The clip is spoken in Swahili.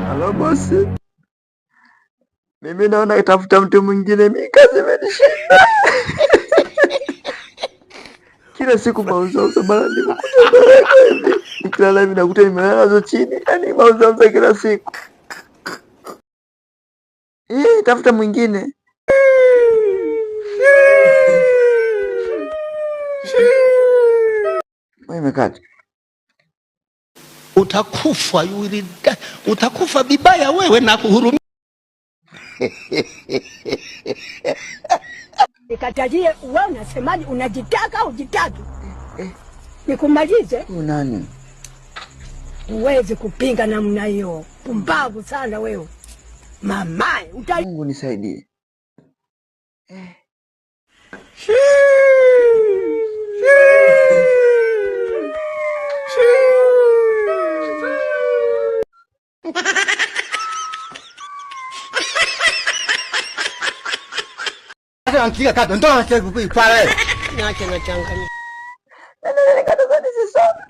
Halo bosi, mimi naona tafuta mtu mwingine, mimi kazi imenishinda. Kila siku mauzauza bana, nikukuta baraka hivi, nikilala hivi nakuta nimelala nazo chini, yani mauzauza kila siku. Tafuta mwingine. Imekata. Utakufa, you will die. Utakufa vibaya wewe na kuhurumia. Nikatajie wewe unasemaje, unajitaka au ujitaki? Nikumalize? Nani? Huwezi kupinga namna hiyo. Pumbavu sana wewe. Mamae, uta Mungu nisaidie. Niache nachanganya. Nikataza nisisome.